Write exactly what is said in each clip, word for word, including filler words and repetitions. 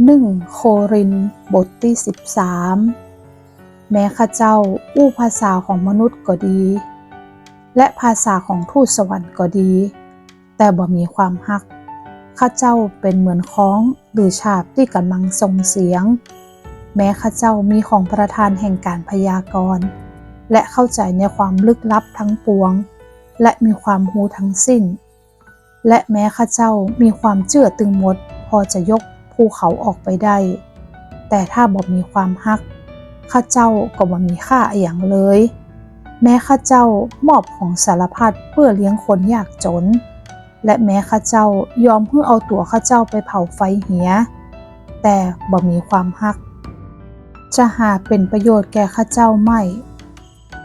หนึ่งโครินธ์บทตี้สิบสาม แม้ข้าเจ้าอู้ภาษาของมนุษย์ก็ดี และภาษาของทูตสวรรค์ก็ดี แต่บ่มีความฮัก ข้าเจ้าเป๋นเหมือนค้องหรือฉาบตี้ก่ำลังส่งเสียง แม้ข้าเจ้ามีของประทานแห่งการพยากรณ์ และเข้าใจ๋ในความลึกลับทั้งปวง และมีความฮู้ทั้งสิ้น และแม้ข้าเจ้ามีความเจื้อตึงหมด พอจะยกภูเขาออกไปได้ แต่ถ้าบ่มีความฮัก ข้าเจ้าก็บ่มีค่าอะหยังเลย แม้ข้าเจ้ามอบของสารพัดเปื้อเลี้ยงคนยากจ๋น และแม้ข้าเจ้ายอมหื้อเอาตั๋วข้าเจ้าไปเผาไฟเหีย แต่บ่มีความฮัก จะหาเป๋นประโยชน์แก่ข้าเจ้าไม่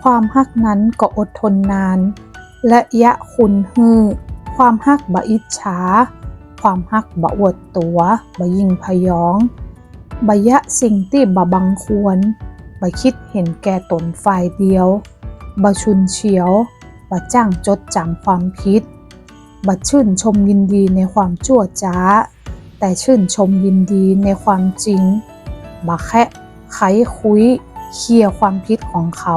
ความฮักนั้นก็อดทนนาน และเยียะคุณหื้อ ความฮักบ่อิจฉา ความฮักบ่อวดตั๋ว บ่ยิ่งพยอง บ่เยียะสิ่งตี้บ่บังควร บ่คิดเห็นแก่ตนฝ่ายเดียว บ่ชุนเฉียว บ่จ้างจดจ๋ำความผิด บ่ชื่นชมยินดีในความจั่วจ๊า แต่ชื่นชมยินดีในความจริง บ่แคะไขคุยเคลียร์ความผิดของเขา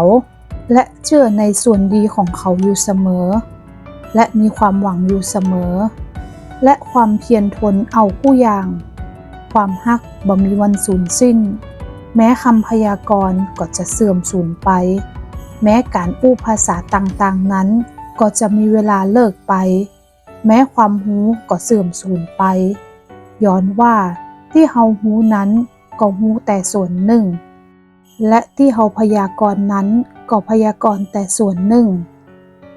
และเจื้อในส่วนดีของเขาอยู่เสมอ และมีความหวังอยู่เสมอ และความเพียรทนเอากู้อย่าง ความฮักบ่มีวันสูญสิ้น แม้กำพยากรณ์ก็จะเสื่อมสูญไป แม้ก๋านอู้ภาษาต่างๆ นั้นก็จะมีเวลาเลิกไป แม้ความฮู้ก็เสื่อมสูญไป ย้อนว่าตี้เฮาฮู้นั้นก็ฮู้แต่ส่วนนึ่ง และตี้เฮาพยากรณ์นั้นก็พยากรณ์แต่ส่วนนึ่ง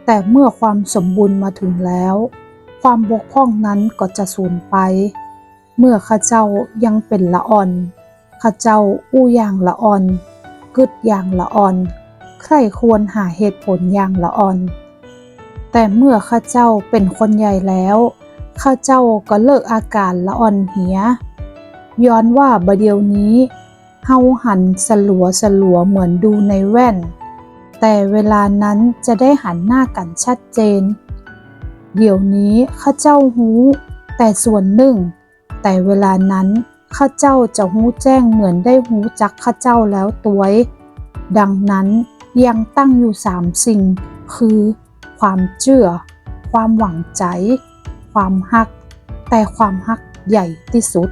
แต่เมื่อความสมบูรณ์มาถึงแล้ว ความบกพร่องนั้นก็จะสูญไป เมื่อข้าเจ้ายังเป๋นละอ่อน ข้าเจ้าอู้อย่างละอ่อน กึ๊ดอย่างละอ่อน ใคร่ครวญหาเหตุผลอย่างละอ่อน แต่เมื่อข้าเจ้าเป๋นคนใหญ่แล้ว ข้าเจ้าก็เลิกอาก๋านละอ่อนเหีย ย้อนว่าบ่าเดี่ยวนี้ เฮาหันสลัวๆ เหมือนดูในแว่น แต่เวลานั้นจะได้หันหน้ากั๋นชัดเจน เดี่ยวนี้ข้าเจ้าฮู้แต่ส่วนนึ่ง แต่เวลานั้นข้าเจ้าจะฮู้แจ้งเหมือนได้ฮู้จักข้าเจ้าแล้วตวย ดังนั้นยังตั้งอยู่สามสิ่ง คือ ความเจื้อ ความหวังใจ๋ ความฮัก แต่ความฮักใหญ่ตี้สุด